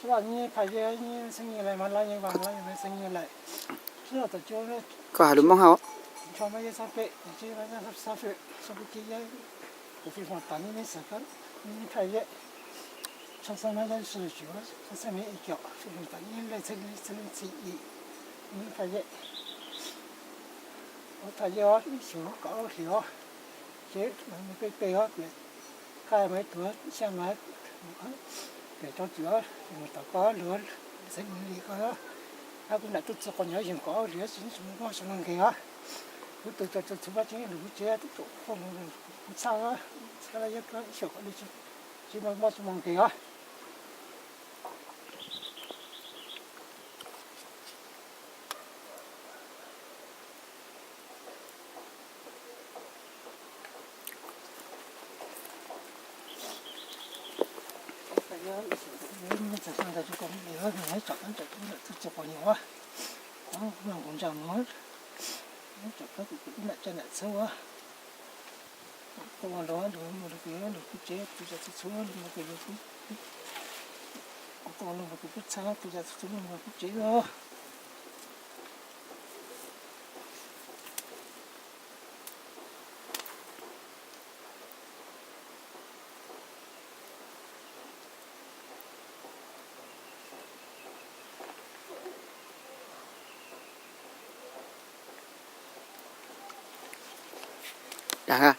Los nyi phaj yej nyi xeeb nyi lawm mas los nyi vas los nyi xeeb nyi lawm. Koj hais lus Hmoob hauj. Ntsho mas yej xab pem, ntshe mas yej xab pem, xab pem ces yej kuv fij hmo tas nyi neb xav koj nyi phaj yej. Tshaj xeeb mas yej sw tsuav tshaj xeeb mas ib co fij hmo tas nyi lej txhij lej txhij lej txhij ib nyi phaj yej. Ua phaj yej os ib xyoo kaum ob hlis os. Ces mus peb peg os, kuv qha mas ib tug xya mas pem rau txwm os, mus tom koj lug xeeb li koj. Ab kuv nam tuaj txog qhov nyuag yeeg kaum ob hlis tsis muaj tsis muaj nqis os. Kuv tus cov txhua txhua tseeb lug kuv tsev tub tuam qhov kuv txhaj, txhaj laj yog ib xyoo kaum li tsis muaj tsis muaj nqis os. Txog txog ntawd tsis kom mus li, tsom koj tsom koj nam txhua txhua qhov nyuag, kuv ntsa mus, tsom koj kuv nam tsa nam txhua. Kuv ua los los kuv los kuv tsev tus cov txhua txhua los kuv, kuv ua los kuv txhaj tus cov txhua txhua los kuv tsev os. Dag,